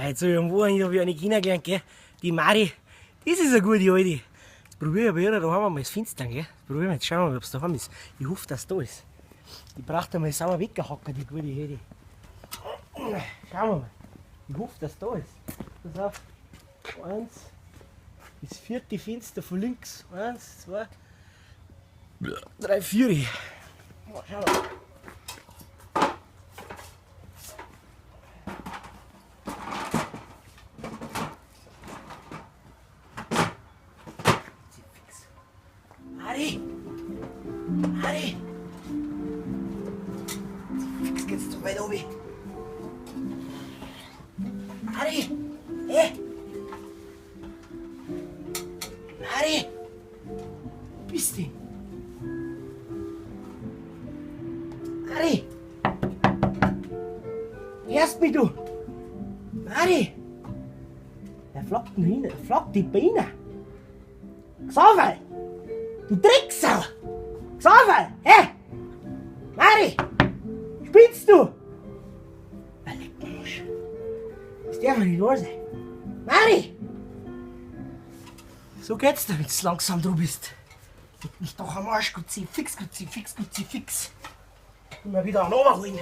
Jetzt hab ich am Wochenende hab ich eine kennengelernt, gell? Die Mari, das ist eine gute Alte. Jetzt probier ich bei ihr daheim einmal das Fenster, gell? Jetzt probieren wir, jetzt schauen wir mal, ob's daheim ist. Ich hoffe, dass da ist. Die braucht einmal sauber weggehacken, die gute Hedy. Schauen wir mal. Ich hoffe, dass da ist. Pass auf. Eins. Das vierte Fenster von links. Eins, zwei, drei, vier. Mal schauen wir mal. Mari! Mari! Fix geht's zu weit oben. Mari! Hey! Mari! Wo bist du? Mari! Hörst mich du? Mari! Er flockt ihn hin, er flockt die Biene. Xaverl! Du Drecksau! Xaverl! Hä? Mari! Spinnst du? Ah, leck mich am Arsch. Das darf doch nicht wahr sein. Mari! So geht's dir, wenn du langsam dran bist. Leck mich doch am Arsch, Kruzifix, Kruzifix, Kruzifix. Immer wieder an holen.